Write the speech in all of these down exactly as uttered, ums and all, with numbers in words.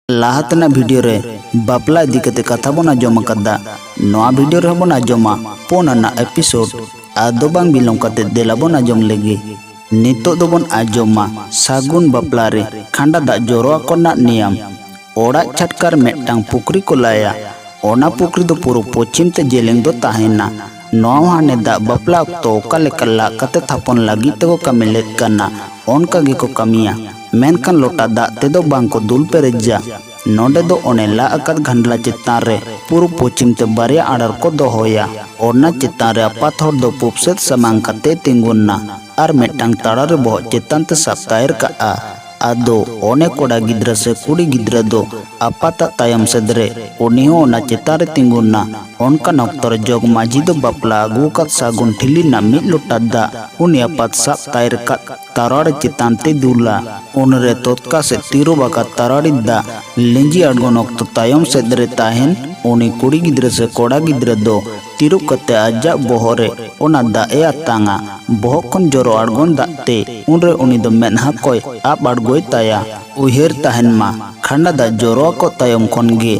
ᱞᱟᱦᱟ ᱛᱮᱱᱟᱜ ᱵᱷᱤᱰᱤᱭᱳ ᱨᱮ ᱵᱟᱯᱞᱟ ᱤᱫᱤ ᱠᱟᱛᱮ ᱠᱟᱛᱷᱟ ᱵᱚᱱ ᱟᱸᱡᱚᱢ ᱟᱠᱟᱫᱟ᱾ ᱱᱚᱣᱟ ᱵᱷᱤᱰᱤᱭᱳ ᱨᱮᱦᱚᱸ ᱵᱚᱱ ᱟᱸᱡᱚᱢᱟ ᱯᱩᱱ ᱟᱱᱟᱜ ᱮᱯᱤᱥᱳᱰ᱾ ᱟᱫᱚ ᱵᱟᱝ ᱵᱤᱞᱚᱢ ᱠᱟᱛᱮ ᱫᱮᱞᱟ ᱵᱚᱱ ᱟᱸᱡᱚᱢ ᱞᱮᱜᱮ᱾ ᱱᱤᱛᱚᱜ ᱫᱚᱵᱚᱱ ᱟᱸᱡᱚᱢᱟ ᱥᱟᱹᱜᱩᱱ ᱵᱟᱯᱞᱟ ᱨᱮ ᱠᱷᱟᱸᱰᱟ ᱫᱟᱜ ᱡᱚᱨᱚ ᱟᱠᱚ ᱨᱮᱱᱟᱜ ᱱᱤᱭᱟᱢ᱾ ᱚᱲᱟᱜ ᱪᱷᱟᱴᱠᱟ ᱨᱮ ᱢᱤᱫᱴᱟᱝ ᱯᱩᱠᱷᱨᱤ ᱠᱚ ᱞᱟᱭᱟ᱾ ᱚᱱᱟ ᱯᱩᱠᱷᱨᱤ ᱫᱚ ᱯᱩᱨᱩᱵ ᱯᱚᱪᱷᱤᱢ ᱛᱮ ᱡᱮᱞᱮᱧ ᱫᱚ ᱛᱟᱦᱮᱱᱟ᱾ ᱱᱚᱣᱟ ᱦᱟᱱᱮ ᱫᱟᱜ ᱵᱟᱯᱞᱟ ᱚᱠᱛᱚ ᱚᱠᱟ ᱞᱮᱠᱟ ᱞᱟᱜ ᱠᱟᱛᱮ ᱛᱷᱟᱯᱚᱱ ᱞᱟᱹᱜᱤᱫ ᱛᱮᱠᱚ ᱠᱟᱹᱢᱤ ᱞᱮᱫ ᱠᱟᱱᱟ, ᱚᱱᱠᱟ ᱜᱮᱠᱚ ᱠᱟᱹᱢᱤᱭᱟ᱾ ᱢᱮᱱᱠᱷᱟᱱ ᱞᱚᱴᱟ ᱫᱟᱜ ᱛᱮᱫᱚ ᱵᱟᱝ ᱠᱚ ᱫᱩᱞ ᱯᱮᱨᱮᱡᱟ᱾ ᱱᱚᱰᱮ ᱫᱚ ᱚᱱᱮ ᱞᱟ ᱟᱠᱟᱫ ᱜᱷᱟᱱᱰᱞᱟ ᱪᱮᱛᱟᱱ ᱨᱮ ᱯᱩᱨᱩᱵ ᱯᱚᱪᱷᱤᱢ ᱛᱮ ᱵᱟᱨᱭᱟ ᱟᱲᱟᱨ ᱠᱚ ᱫᱚᱦᱚᱭᱟ᱾ ᱚᱱᱟ ᱪᱮᱛᱟᱱ ᱨᱮ ᱟᱯᱟᱛ ᱦᱚᱲ ᱫᱚ ᱯᱩᱵ ᱥᱮᱫ ᱥᱟᱢᱟᱝ ᱠᱟᱛᱮ ᱛᱤᱸᱜᱩᱱᱟ ᱟᱨ ᱢᱤᱫᱴᱟᱝ ᱛᱟᱲᱟ ᱨᱮ ᱵᱚᱦᱚᱜ ᱪᱮᱛᱟᱱ ᱛᱮ ᱥᱟᱵ ᱛᱟᱭᱮᱨ ᱠᱟᱜᱼᱟ᱾ ᱟᱫᱚ ᱚᱱᱮ ᱠᱚᱲᱟ ᱜᱤᱫᱽᱨᱟᱹ ᱥᱮ ᱠᱩᱲᱤ ᱜᱤᱫᱽᱨᱟᱹ ᱫᱚ ᱟᱯᱟᱛᱟᱜ ᱛᱟᱭᱚᱢ ᱥᱮᱫ ᱨᱮ, ᱩᱱᱤ ᱦᱚᱸ ᱚᱱᱟ ᱪᱮᱛᱟᱱ ᱨᱮ ᱛᱤᱸᱜᱩᱱᱟ᱾ ᱚᱱᱠᱟᱱ ᱚᱠᱛᱚ ᱨᱮ ᱡᱚᱜᱽ ᱢᱟᱹᱡᱷᱤ ᱫᱚ ᱵᱟᱯᱞᱟ ᱟᱹᱜᱩ ᱟᱠᱟᱫ ᱥᱟᱹᱜᱩᱱ ᱴᱷᱤᱞᱤ ᱨᱮᱱᱟᱜ ᱢᱤᱫ ᱞᱚᱴᱟ ᱫᱟᱜ ᱩᱱᱤ ᱟᱯᱟᱛ ᱥᱟᱵ ᱛᱟᱭᱮᱨ ᱠᱟᱫ ᱛᱟᱨᱣᱟᱲ ᱪᱮᱛᱟᱱ ᱛᱮ ᱫᱩᱞᱟ᱾ ᱩᱱᱨᱮ ᱛᱚᱛᱠᱟ ᱥᱮ ᱛᱤᱨᱩᱵ ᱟᱠᱟᱫ ᱛᱟᱨᱣᱟᱲᱤ ᱫᱟᱜ ᱞᱤᱸᱡᱤ ᱟᱬᱜᱚᱱ ᱚᱠᱛᱚ ᱛᱟᱭᱚᱢ ᱥᱮᱫ ᱨᱮ ᱛᱟᱦᱮᱱ ᱩᱱᱤ ᱠᱩᱲᱤ ᱜᱤᱫᱽᱨᱟᱹ ᱥᱮ ᱠᱚᱲᱟ ᱜᱤᱫᱽᱨᱟᱹ ᱫᱚ ᱛᱤᱨᱩᱵ ᱠᱟᱛᱮ ᱟᱡᱟᱜ ᱵᱚᱦᱚᱜ ᱨᱮ ᱚᱱᱟ ᱫᱟᱜ ᱮ ᱟᱛᱟᱝᱟ᱾ ᱵᱚᱦᱚᱜ ᱠᱷᱚᱱ ᱡᱚᱨᱚ ᱟᱬᱜᱚᱱ ᱫᱟᱜ ᱛᱮ ᱩᱱᱨᱮ ᱩᱱᱤ ᱫᱚ ᱢᱮᱫᱦᱟ ᱠᱚᱭ ᱟᱵ ᱟᱬᱜᱚᱭ ᱛᱟᱭᱟ᱾ ᱩᱭᱦᱟᱹᱨ ᱛᱟᱦᱮᱱ ᱢᱟ, ᱠᱷᱟᱸᱰᱟ ᱫᱟᱜ ᱡᱚᱨᱚ ᱟᱠᱚ ᱛᱟᱭᱚᱢ ᱠᱷᱚᱱ ᱜᱮ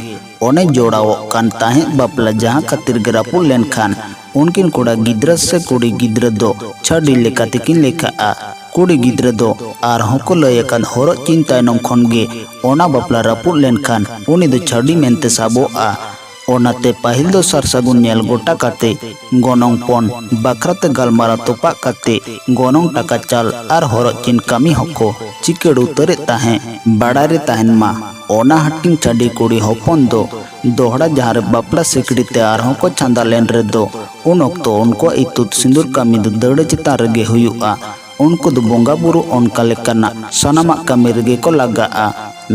ᱚᱱᱮ ᱡᱚᱲᱟᱣᱚᱜ ᱠᱟᱱ ᱛᱟᱦᱮᱸᱫ ᱵᱟᱯᱞᱟ ᱡᱟᱦᱟᱸ ᱠᱷᱟᱹᱛᱤᱨ ᱜᱮ ᱨᱟᱹᱯᱩᱫ ᱞᱮᱱᱠᱷᱟᱱ ᱩᱱᱠᱤᱱ ᱠᱚᱲᱟ ᱜᱤᱫᱽᱨᱟᱹ ᱥᱮ ᱠᱩᱲᱤ ᱜᱤᱫᱽᱨᱟᱹ ᱫᱚ ᱪᱷᱟᱹᱰᱤ ᱞᱮᱠᱟ ᱛᱮᱠᱤᱱ ᱞᱮᱠᱷᱟᱜᱼᱟ᱾ ᱠᱩᱲᱤ ᱜᱤᱫᱽᱨᱟᱹ ᱫᱚ ᱟᱨᱦᱚᱸ ᱠᱚ ᱞᱟᱹᱭ ᱟᱠᱟᱫ ᱦᱚᱨᱚᱜ ᱪᱤᱱ ᱛᱟᱭᱱᱚᱢ ᱠᱷᱚᱱ ᱜᱮ ᱚᱱᱟ ᱵᱟᱯᱞᱟ ᱨᱟᱹᱯᱩᱫ ᱞᱮᱱᱠᱷᱟᱱ ᱩᱱᱤ ᱫᱚ ᱪᱷᱟᱹᱰᱤ ᱢᱮᱱᱛᱮ ᱥᱟᱵᱚᱜᱼᱟ᱾ ᱚᱱᱟᱛᱮ ᱯᱟᱹᱦᱤᱞ ᱫᱚ ᱥᱟᱨ ᱥᱟᱹᱜᱩᱱ ᱧᱮᱞ ᱜᱚᱴᱟ ᱠᱟᱛᱮ ᱜᱚᱱᱚᱝ ᱯᱚᱱ ᱵᱟᱠᱷᱨᱟ ᱛᱮ ᱜᱟᱞᱢᱟᱨᱟᱣ ᱛᱚᱯᱟᱜ ᱠᱟᱛᱮ ᱜᱚᱱᱚᱝ ᱴᱟᱠᱟ ᱪᱟᱞ ᱟᱨ ᱦᱚᱨᱚᱜ ᱪᱤᱱ ᱠᱟᱹᱢᱤ ᱦᱚᱸᱠᱚ ᱪᱤᱠᱟᱹᱲ ᱩᱛᱟᱹᱨᱮᱫ ᱛᱟᱦᱮᱸ᱾ ᱵᱟᱲᱟᱭ ᱨᱮ ᱛᱟᱦᱮᱱ ᱢᱟ, ᱚᱱᱟ ᱦᱟᱹᱴᱤᱧ ᱪᱷᱟᱹᱰᱤ ᱠᱩᱲᱤ ᱦᱚᱯᱚᱱ ᱫᱚ ᱫᱚᱦᱲᱟ ᱡᱟᱦᱟᱸ ᱨᱮ ᱵᱟᱯᱞᱟ ᱥᱤᱠᱲᱤ ᱛᱮ ᱟᱨᱦᱚᱸ ᱠᱚ ᱪᱷᱟᱸᱫᱟ ᱞᱮᱱ ᱨᱮᱫᱚ ᱩᱱ ᱚᱠᱛᱚ ᱩᱱᱠᱩᱣᱟᱜ ᱤᱛᱩᱫ ᱥᱤᱸᱫᱩᱨ ᱠᱟᱹᱢᱤ ᱫᱚ ᱫᱟᱹᱣᱲᱟᱹ ᱪᱮᱛᱟᱱ ᱨᱮᱜᱮ ᱦᱩᱭᱩᱜᱼᱟ᱾ ᱩᱱᱠᱩ ᱫᱚ ᱵᱚᱸᱜᱟ ᱵᱩᱨᱩ ᱚᱱᱠᱟ ᱞᱮᱠᱟᱱᱟᱜ ᱥᱟᱱᱟᱢᱟᱜ ᱠᱟᱹᱢᱤ ᱨᱮᱜᱮ ᱠᱚ ᱞᱟᱜᱟᱜᱼᱟ᱾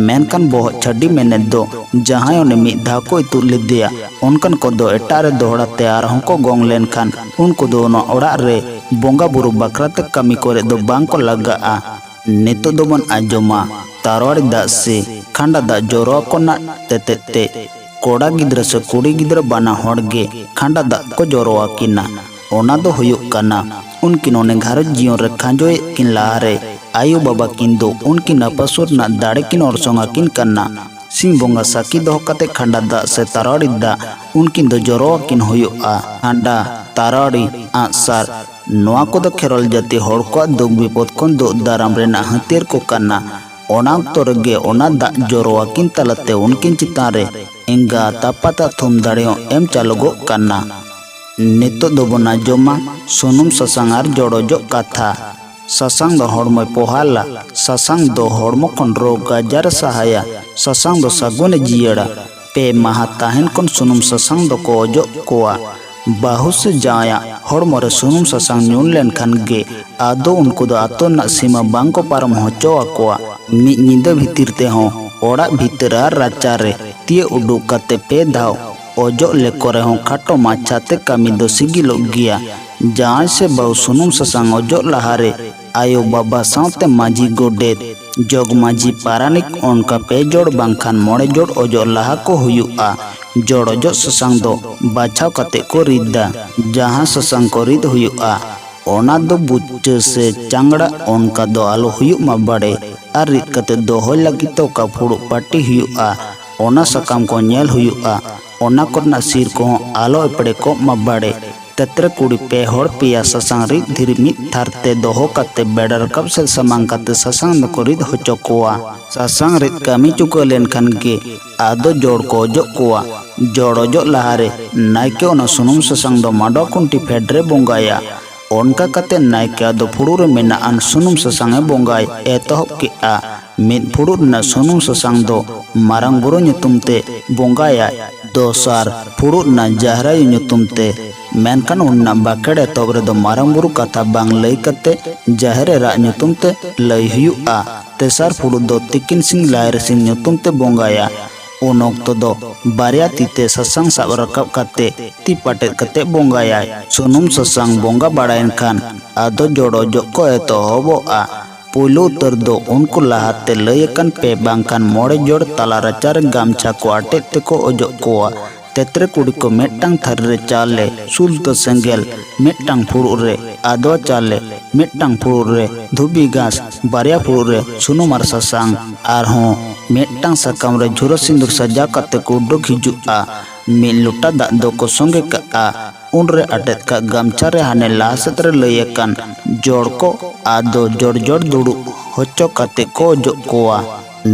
ᱢᱮᱱᱠᱷᱟᱱ ᱵᱚᱦᱚᱜ ᱪᱷᱟᱹᱰᱤ ᱢᱮᱱᱮᱫ ᱫᱚ ᱡᱟᱦᱟᱸᱭ ᱚᱱᱮ ᱢᱤᱫ ᱫᱷᱟᱣ ᱠᱚ ᱤᱛᱩᱫ ᱞᱮᱫᱮᱭᱟ, ᱚᱱᱠᱟᱱ ᱠᱚᱫᱚ ᱮᱴᱟᱜ ᱨᱮ ᱫᱚᱦᱲᱟ ᱛᱮ ᱟᱨᱦᱚᱸ ᱠᱚ ᱜᱚᱝ ᱞᱮᱱᱠᱷᱟᱱ ᱩᱱᱠᱩ ᱫᱚ ᱚᱱᱟ ᱚᱲᱟᱜ ᱨᱮ ᱵᱚᱸᱜᱟ ᱵᱩᱨᱩ ᱵᱟᱠᱷᱨᱟ ᱛᱮ ᱠᱟᱹᱢᱤ ᱠᱚᱨᱮ ᱫᱚ ᱵᱟᱝ ᱠᱚ ᱞᱟᱜᱟᱜᱼᱟ᱾ ᱱᱤᱛᱚᱜ ᱫᱚᱵᱚᱱ ᱟᱸᱡᱚᱢᱟ ᱛᱟᱨᱣᱟᱲᱤ ᱫᱟᱜ ᱥᱮ ᱠᱷᱟᱸᱰᱟ ᱫᱟᱜ ᱡᱚᱨᱚ ᱟᱠᱚ ᱨᱮᱱᱟᱜ ᱛᱮᱛᱮᱫ ᱛᱮ ᱠᱚᱲᱟ ᱜᱤᱫᱽᱨᱟᱹ ᱥᱮ ᱠᱩᱲᱤ ᱜᱤᱫᱽᱨᱟᱹ ᱵᱟᱱᱟ ᱦᱚᱲ ᱜᱮ ᱠᱷᱟᱸᱰᱟ ᱫᱟᱜ ᱠᱚ ᱡᱚᱨᱚ ᱟᱹᱠᱤᱱᱟ᱾ ᱚᱱᱟ ᱫᱚ ᱦᱩᱭᱩᱜ ᱠᱟᱱᱟ ᱩᱱᱠᱤᱱ ᱚᱱᱮ ᱜᱷᱟᱨᱚᱸᱡᱽ ᱡᱤᱭᱚᱱ ᱨᱮ ᱠᱷᱟᱸᱡᱚᱭᱮᱫ ᱠᱤᱱ ᱞᱟᱦᱟᱨᱮ ᱟᱭᱳ ᱵᱟᱵᱟ ᱠᱤᱱ ᱫᱚ ᱩᱱᱠᱤᱱ ᱟᱯᱟᱥᱩᱨ ᱨᱮᱱᱟᱜ ᱫᱟᱲᱮ ᱠᱤᱱ ᱚᱨᱥᱚᱝ ᱟᱹᱠᱤᱱ ᱠᱟᱱᱟ᱾ ᱥᱤᱧ ᱵᱚᱸᱜᱟ ᱥᱟᱹᱠᱷᱤ ᱫᱚᱦᱚ ᱠᱟᱛᱮ ᱠᱷᱟᱸᱰᱟ ᱫᱟᱜ ᱥᱮ ᱛᱟᱨᱟᱣᱟᱲᱤ ᱫᱟᱜ ᱩᱱᱠᱤᱱ ᱫᱚ ᱡᱚᱨᱚ ᱟᱹᱠᱤᱱ ᱦᱩᱭᱩᱜᱼᱟ᱾ ᱠᱷᱟᱸᱰᱟ, ᱛᱟᱨᱟᱣᱟᱲᱤ, ᱟᱸᱜᱼᱥᱟᱨ, ᱱᱚᱣᱟ ᱠᱚᱫᱚ ᱠᱷᱮᱨᱣᱟᱞ ᱡᱟᱹᱛᱤ ᱦᱚᱲ ᱠᱚᱣᱟᱜ ᱫᱩᱠ ᱵᱤᱯᱚᱫ ᱠᱷᱚᱱ ᱫᱩᱜ ᱫᱟᱨᱟᱢ ᱨᱮᱱᱟᱜ ᱦᱟᱹᱛᱭᱟᱹᱨ ᱠᱚ ᱠᱟᱱᱟ᱾ ᱚᱱᱟ ᱚᱠᱛᱚ ᱨᱮᱜᱮ ᱚᱱᱟ ᱫᱟᱜ ᱡᱚᱨᱚ ᱟᱹᱠᱤᱱ ᱛᱟᱞᱟᱛᱮ ᱩᱱᱠᱤᱱ ᱪᱮᱛᱟᱱ ᱨᱮ ᱮᱸᱜᱟᱛ ᱟᱯᱟᱛᱟᱜ ᱛᱷᱩᱢ ᱫᱟᱲᱮ ᱦᱚᱸ ᱮᱢ ᱪᱟᱞᱚᱜᱚᱜ ᱠᱟᱱᱟ᱾ ᱱᱤᱛᱚᱜ ᱫᱚᱵᱚᱱ ᱟᱸᱡᱚᱢᱟ ᱥᱩᱱᱩᱢ ᱥᱟᱥᱟᱝ ᱟᱨ ᱡᱚᱲᱚᱡᱚᱜ ᱠᱟᱛᱷᱟ᱾ ᱥᱟᱥᱟᱝ ᱫᱚ ᱦᱚᱲᱢᱚᱭ ᱯᱚᱦᱟᱞᱟ, ᱥᱟᱥᱟᱝ ᱫᱚ ᱦᱚᱲᱢᱚ ᱠᱷᱚᱱ ᱨᱳᱜᱽ ᱟᱡᱟᱨ ᱮ ᱥᱟᱦᱟᱭᱟ, ᱥᱟᱥᱟᱝ ᱫᱚ ᱥᱟᱹᱜᱩᱱᱮ ᱡᱤᱭᱟᱹᱲᱟ᱾ ᱯᱮ ᱢᱟᱦᱟ ᱛᱟᱦᱮᱱ ᱠᱷᱚᱱ ᱥᱩᱱᱩᱢ ᱥᱟᱥᱟᱝ ᱫᱚᱠᱚ ᱚᱡᱚᱜ ᱠᱚᱣᱟ᱾ ᱵᱟᱹᱦᱩ ᱥᱮ ᱡᱟᱶᱟᱭᱟᱜ ᱦᱚᱲᱢᱚ ᱨᱮ ᱥᱩᱱᱩᱢ ᱥᱟᱥᱟᱝ ᱧᱩᱨ ᱞᱮᱱᱠᱷᱟᱱ ᱜᱮ ᱟᱫᱚ ᱩᱱᱠᱩ ᱫᱚ ᱟᱛᱳ ᱨᱮᱱᱟᱜ ᱥᱤᱢᱟᱹ ᱵᱟᱝ ᱠᱚ ᱯᱟᱨᱚᱢ ᱦᱚᱪᱚ ᱟᱠᱚᱣᱟ᱾ ᱢᱤᱫ ᱧᱤᱫᱟᱹ ᱵᱷᱤᱛᱤᱨ ᱛᱮᱦᱚᱸ ᱚᱲᱟᱜ ᱵᱷᱤᱛᱟᱹᱨ ᱟᱨ ᱨᱟᱪᱟ ᱨᱮ ᱛᱤᱭᱟᱹᱜ ᱩᱰᱩᱠ ᱠᱟᱛᱮ ᱯᱮ ᱫᱷᱟᱣ ᱚᱡᱚᱜ ᱞᱮᱠᱚ ᱨᱮᱦᱚᱸ ᱠᱷᱟᱴᱚ ᱢᱟᱪᱷᱟ ᱛᱮ ᱠᱟᱹᱢᱤ ᱫᱚ ᱥᱤᱜᱤᱞᱚᱜ ᱜᱮᱭᱟ᱾ ᱡᱟᱶᱟᱭ ᱥᱮ ᱵᱟᱹᱦᱩ ᱥᱩᱱᱩᱢ ᱥᱟᱥᱟᱝ ᱚᱡᱚᱜ ᱞᱟᱦᱟᱨᱮ ᱟᱭᱳ ᱵᱟᱵᱟ ᱥᱟᱶᱛᱮ ᱢᱟᱹᱡᱷᱤ ᱜᱚᱰᱮᱛ, ᱡᱚᱜᱽ ᱢᱟᱹᱡᱷᱤ ᱯᱟᱨᱟᱱᱤᱠ ᱚᱱᱠᱟ ᱯᱮ ᱡᱚᱲ ᱵᱟᱝᱠᱷᱟᱱ ᱢᱚᱬᱮ ᱡᱚᱲ ᱚᱡᱚᱜ ᱞᱟᱦᱟ ᱠᱚ ᱦᱩᱭᱩᱜᱼᱟ᱾ ᱡᱚᱲ ᱚᱡᱚᱜ ᱥᱟᱥᱟᱝ ᱫᱚ ᱵᱟᱪᱷᱟᱣ ᱠᱟᱛᱮ ᱠᱚ ᱨᱤᱫᱟ᱾ ᱡᱟᱦᱟᱸ ᱥᱟᱥᱟᱝ ᱠᱚ ᱨᱤᱫ ᱦᱩᱭᱩᱜᱼᱟ, ᱚᱱᱟ ᱫᱚ ᱵᱩᱪᱪᱟᱹ ᱥᱮ ᱪᱟᱝᱲᱟ ᱚᱱᱠᱟ ᱫᱚ ᱟᱞᱚ ᱦᱩᱭᱩᱜ ᱢᱟ ᱵᱟᱲᱮ᱾ ᱟᱨ ᱨᱤᱫ ᱠᱟᱛᱮ ᱫᱚᱦᱚᱭ ᱞᱟᱹᱜᱤᱫ ᱛᱮ ᱚᱠᱟ ᱯᱷᱩᱲᱩᱜ ᱯᱟᱹᱴᱤ ᱦᱩᱭᱩᱜᱼᱟ, ᱚᱱᱟ ᱥᱟᱠᱟᱢ ᱠᱚ ᱧᱮᱞ ᱦᱩᱭᱩᱜᱼᱟ᱾ ᱚᱱᱟ ᱠᱚᱨᱮᱱᱟᱜ ᱥᱤᱨ ᱠᱚᱦᱚᱸ ᱟᱞᱚ ᱮᱯᱲᱮ ᱠᱚᱜ ᱢᱟ ᱵᱟᱲᱮ᱾ ᱛᱮᱛᱨᱮ ᱠᱩᱲᱤ ᱯᱮ ᱦᱚᱲ ᱯᱮᱭᱟ ᱥᱟᱥᱟᱝ ᱨᱤᱫ ᱫᱷᱤᱨᱤ ᱢᱤᱫ ᱛᱷᱟᱨ ᱛᱮ ᱫᱚᱦᱚ ᱠᱟᱛᱮ ᱵᱮᱲᱟ ᱨᱟᱠᱟᱵ ᱥᱮᱫ ᱥᱟᱢᱟᱝ ᱠᱟᱛᱮ ᱥᱟᱥᱟᱝ ᱫᱚᱠᱚ ᱨᱤᱫ ᱦᱚᱪᱚ ᱠᱚᱣᱟ᱾ ᱥᱟᱥᱟᱝ ᱨᱤᱫ ᱠᱟᱹᱢᱤ ᱪᱩᱠᱟᱹᱣ ᱞᱮᱱᱠᱷᱟᱱ ᱜᱮ ᱟᱫᱚ ᱡᱚᱲ ᱠᱚ ᱚᱡᱚᱜ ᱠᱚᱣᱟ᱾ ᱡᱚᱲ ᱚᱡᱚᱜ ᱞᱟᱦᱟᱨᱮ ᱱᱟᱭᱠᱮ ᱚᱱᱟ ᱥᱩᱱᱩᱢ ᱥᱟᱥᱟᱝ ᱫᱚ ᱢᱟᱰᱣᱟ ᱠᱷᱩᱱᱴᱤ ᱯᱷᱮᱰ ᱨᱮ ᱵᱚᱸᱜᱟᱭᱟ᱾ ᱚᱱᱠᱟ ᱠᱟᱛᱮ ᱱᱟᱭᱠᱮ ᱟᱫᱚ ᱯᱷᱩᱲᱩᱜ ᱨᱮ ᱢᱮᱱᱟᱜ ᱟᱱ ᱥᱩᱱᱩᱢ ᱥᱟᱥᱟᱝ ᱮ ᱵᱚᱸᱜᱟᱭ ᱮᱛᱚᱦᱚᱵ ᱠᱮᱫᱼᱟ᱾ ᱢᱤᱫ ᱯᱷᱩᱲᱩᱜ ᱨᱮᱱᱟᱜ ᱥᱩᱱᱩᱢ ᱥᱟᱥᱟᱝ ᱫᱚ ᱢᱟᱨᱟᱝ ᱵᱩᱨᱩ ᱧᱩᱛᱩᱢ ᱛᱮ ᱵᱚᱸᱜᱟᱭᱟᱭ᱾ ᱫᱚᱥᱟᱨ ᱯᱷᱩᱲᱩᱜ ᱨᱮᱱᱟᱜ ᱡᱟᱦᱮᱨ ᱟᱭᱳ ᱧᱩᱛᱩᱢ ᱛᱮ, ᱢᱮᱱᱠᱷᱟᱱ ᱚᱱᱟ ᱵᱟᱠᱷᱮᱲ ᱮᱛᱚᱦᱚᱵ ᱨᱮᱫᱚ ᱢᱟᱨᱟᱝ ᱵᱩᱨᱩ ᱠᱟᱛᱷᱟ ᱵᱟᱝ ᱞᱟᱹᱭ ᱠᱟᱛᱮ ᱡᱟᱦᱮᱨ ᱮᱨᱟᱜ ᱧᱩᱛᱩᱢ ᱛᱮ ᱞᱟᱹᱭ ᱦᱩᱭᱩᱜᱼᱟ᱾ ᱛᱮᱥᱟᱨ ᱯᱷᱩᱲᱩᱜ ᱫᱚ ᱛᱤᱠᱤᱱ ᱥᱤᱝ ᱞᱟᱭᱨᱮ ᱥᱤᱝ ᱧᱩᱛᱩᱢ ᱛᱮ ᱵᱚᱸᱜᱟᱭᱟ᱾ ᱩᱱ ᱚᱠᱛᱚ ᱫᱚ ᱵᱟᱨᱭᱟ ᱛᱤ ᱛᱮ ᱥᱟᱥᱟᱝ ᱥᱟᱵ ᱨᱟᱠᱟᱵ ᱠᱟᱛᱮ ᱛᱤ ᱯᱟᱴᱮᱫ ᱠᱟᱛᱮ ᱵᱚᱸᱜᱟᱭᱟᱭ᱾ ᱥᱩᱱᱩᱢ ᱥᱟᱥᱟᱝ ᱵᱚᱸᱜᱟ ᱵᱟᱲᱟᱭᱮᱱ ᱠᱷᱟᱱ ᱟᱫᱚ ᱡᱚᱲᱚ ᱚᱡᱚᱜ ᱠᱚ ᱮᱛᱚᱦᱚᱵᱚᱜᱼᱟ᱾ ᱯᱩᱭᱞᱩ ᱩᱛᱟᱹᱨ ᱫᱚ ᱩᱱᱠᱩ ᱞᱟᱦᱟᱛᱮ ᱞᱟᱹᱭ ᱟᱠᱟᱱ ᱯᱮ ᱵᱟᱝᱠᱷᱟᱱ ᱢᱚᱬᱮ ᱡᱚᱲ ᱛᱟᱞᱟ ᱨᱟᱪᱟ ᱨᱮ ᱜᱟᱢᱪᱷᱟ ᱠᱚ ᱟᱴᱮᱫ ᱛᱮᱠᱚ ᱚᱡᱚᱜ ᱠᱚᱣᱟ᱾ ᱛᱮᱛᱨᱮ ᱠᱩᱲᱤ ᱠᱚ ᱢᱤᱫᱴᱟᱝ ᱛᱷᱟᱹᱨᱤ ᱨᱮ ᱪᱟᱣᱞᱮ, ᱥᱩᱞᱛᱟᱹ ᱥᱮᱸᱜᱮᱞ ᱢᱤᱫᱴᱟᱝ ᱯᱷᱩᱲᱩᱜ ᱨᱮ, ᱟᱫᱣᱟ ᱪᱟᱣᱞᱮ ᱢᱤᱫᱴᱟᱝ ᱯᱷᱩᱲᱩᱜ ᱨᱮ, ᱫᱷᱩᱵᱤ ᱜᱷᱟᱸᱥ ᱵᱟᱨᱭᱟ ᱯᱷᱩᱲᱩᱜ ᱨᱮ, ᱥᱩᱱᱩᱢ ᱟᱨ ᱥᱟᱥᱟᱝ, ᱟᱨᱦᱚᱸ ᱢᱤᱫᱴᱟᱝ ᱥᱟᱠᱟᱢ ᱨᱮ ᱡᱷᱩᱨᱟᱹ ᱥᱤᱸᱫᱩᱨ ᱥᱟᱡᱟᱣ ᱠᱟᱛᱮ ᱠᱚ ᱩᱰᱩᱠ ᱦᱤᱡᱩᱜᱼᱟ᱾ ᱢᱤᱫ ᱞᱚᱴᱟ ᱫᱟᱜ ᱫᱚᱠᱚ ᱥᱚᱸᱜᱮ ᱠᱟᱜᱼᱟ᱾ ᱩᱱᱨᱮ ᱟᱴᱮᱫ ᱠᱟᱜ ᱜᱟᱢᱪᱷᱟ ᱨᱮ ᱦᱟᱱᱮ ᱞᱟᱦᱟ ᱥᱮᱫ ᱨᱮ ᱞᱟᱹᱭ ᱟᱠᱟᱱ ᱡᱚᱲ ᱠᱚ ᱟᱫᱚ ᱡᱚᱲ ᱡᱚᱲ ᱫᱩᱲᱩᱵ ᱦᱚᱪᱚ ᱠᱟᱛᱮ ᱠᱚ ᱚᱡᱚᱜ ᱠᱚᱣᱟ᱾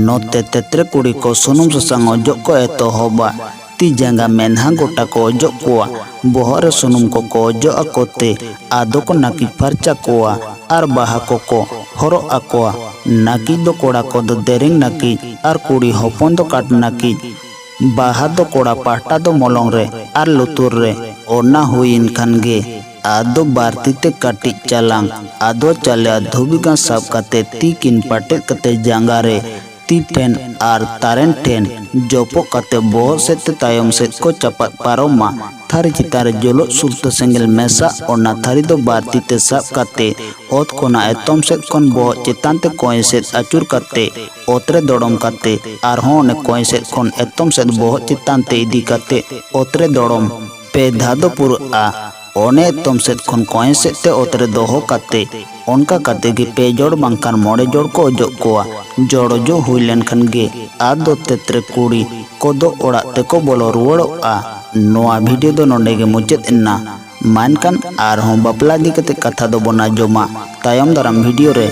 ᱱᱚᱛᱮ ᱛᱮᱛᱨᱮ ᱠᱩᱲᱤ ᱠᱚ ᱥᱩᱱᱩᱢ ᱥᱟᱥᱟᱝ ᱚᱡᱚᱜ ᱠᱚ ᱮᱛᱚᱦᱚᱵᱟ᱾ ᱛᱤ ᱡᱟᱸᱜᱟ ᱢᱮᱫᱦᱟ ᱜᱚᱴᱟ ᱠᱚ ᱚᱡᱚᱜ ᱠᱚᱣᱟ᱾ ᱵᱚᱦᱚᱜ ᱨᱮ ᱥᱩᱱᱩᱢ ᱠᱚᱠᱚ ᱚᱡᱚᱜ ᱟᱠᱚ ᱛᱮ ᱟᱫᱚ ᱠᱚ ᱱᱟᱹᱠᱤᱡ ᱯᱷᱟᱨᱪᱟ ᱠᱚᱣᱟ ᱟᱨ ᱵᱟᱦᱟ ᱠᱚᱠᱚ ᱦᱚᱨᱚᱜ ᱟᱠᱚᱣᱟ᱾ ᱱᱟᱹᱠᱤᱡ ᱫᱚ ᱠᱚᱲᱟ ᱠᱚᱫᱚ ᱫᱮᱨᱮᱧ ᱱᱟᱹᱠᱤᱡ ᱟᱨ ᱠᱩᱲᱤ ᱦᱚᱯᱚᱱ ᱫᱚ ᱠᱟᱴ ᱱᱟᱹᱠᱤᱡ᱾ ᱵᱟᱦᱟ ᱫᱚ ᱠᱚᱲᱟ ᱯᱟᱦᱴᱟ ᱫᱚ ᱢᱚᱞᱚᱝ ᱨᱮ ᱟᱨ ᱞᱩᱛᱩᱨ ᱨᱮ᱾ ᱚᱱᱟ ᱦᱩᱭᱮᱱ ᱠᱷᱟᱱ ᱜᱮ ᱟᱫᱚ ᱵᱟᱨ ᱛᱤ ᱛᱮ ᱠᱟᱹᱴᱤᱡ ᱪᱟᱞᱟᱝ ᱟᱫᱚ ᱪᱟᱣᱞᱮ ᱟᱨ ᱫᱷᱩᱵᱤ ᱜᱷᱟᱸᱥ ᱥᱟᱵ ᱠᱟᱛᱮ ᱛᱤ ᱠᱤᱱ ᱯᱟᱴᱮᱫ ᱠᱟᱛᱮ ᱡᱟᱸᱜᱟ ᱨᱮ, ᱛᱤ ᱴᱷᱮᱱ ᱟᱨ ᱛᱟᱨᱮᱱ ᱴᱷᱮᱱ ᱡᱚᱯᱚᱜ ᱠᱟᱛᱮ ᱵᱚᱦᱚᱜ ᱥᱮᱫ ᱛᱮ ᱛᱟᱭᱚᱢ ᱥᱮᱫ ᱠᱚ ᱪᱟᱯᱟᱫ ᱯᱟᱨᱚᱢᱟ᱾ ᱛᱷᱟᱹᱨᱤ ᱪᱮᱛᱟᱱ ᱨᱮ ᱡᱩᱞᱩᱜ ᱥᱩᱞᱛᱟᱹ ᱥᱮᱸᱜᱮᱞ ᱢᱮᱥᱟ ᱚᱱᱟ ᱛᱷᱟᱹᱨᱤ ᱫᱚ ᱵᱟᱨ ᱛᱤ ᱛᱮ ᱥᱟᱵ ᱠᱟᱛᱮ ᱚᱛ ᱠᱷᱚᱱᱟᱜ ᱮᱛᱚᱢ ᱥᱮᱫ ᱠᱷᱚᱱ ᱵᱚᱦᱚᱜ ᱪᱮᱛᱟᱱ ᱛᱮ ᱠᱚᱸᱭᱮ ᱥᱮᱫ ᱟᱹᱪᱩᱨ ᱠᱟᱛᱮ ᱚᱛ ᱨᱮ ᱫᱚᱲᱚᱢ ᱠᱟᱛᱮ ᱟᱨᱦᱚᱸ ᱚᱱᱮ ᱠᱚᱸᱭᱮ ᱥᱮᱫ ᱠᱷᱚᱱ ᱮᱛᱚᱢ ᱥᱮᱫ ᱵᱚᱦᱚᱜ ᱪᱮᱛᱟᱱ ᱛᱮ ᱤᱫᱤ ᱠᱟᱛᱮ ᱚᱛ ᱨᱮ ᱫᱚᱲᱚᱢ ᱯᱮ ᱫᱷᱟᱣ ᱫᱚ ᱯᱩᱨᱟᱹᱜᱼᱟ᱾ ᱚᱱᱮ ᱮᱛᱚᱢ ᱥᱮᱫ ᱠᱷᱚᱱ ᱠᱚᱸᱭᱮ ᱥᱮᱫ ᱛᱮ ᱚᱛ ᱨᱮ ᱫᱚᱦᱚ ᱠᱟᱛᱮ ᱚᱱᱠᱟ ᱠᱟᱛᱮ ᱜᱮ ᱯᱮ ᱡᱚᱲ ᱵᱟᱝᱠᱷᱟᱱ ᱢᱚᱬᱮ ᱡᱚᱲ ᱠᱚ ᱚᱡᱚᱜ ᱠᱚᱣᱟ᱾ ᱡᱚᱲ ᱚᱡᱚᱜ ᱦᱩᱭ ᱞᱮᱱᱠᱷᱟᱱ ᱜᱮ ᱟᱫᱚ ᱛᱮᱛᱨᱮ ᱠᱩᱲᱤ ᱠᱚᱫᱚ ᱚᱲᱟᱜ ᱛᱮᱠᱚ ᱵᱚᱞᱚ ᱨᱩᱣᱟᱹᱲᱚᱜᱼᱟ᱾ ᱱᱚᱣᱟ ᱵᱷᱤᱰᱤᱭᱳ ᱫᱚ ᱱᱚᱰᱮ ᱜᱮ ᱢᱩᱪᱟᱹᱫ ᱮᱱᱟ᱾ ᱢᱟ ᱮᱱᱠᱷᱟᱱ ᱟᱨᱦᱚᱸ ᱵᱟᱯᱞᱟ ᱤᱫᱤ ᱠᱟᱛᱮ ᱠᱟᱛᱷᱟ ᱫᱚᱵᱚᱱ ᱟᱸᱡᱚᱢᱟ ᱛᱟᱭᱚᱢ ᱫᱟᱨᱟᱢ ᱵᱷᱤᱰᱤᱭᱳ ᱨᱮ᱾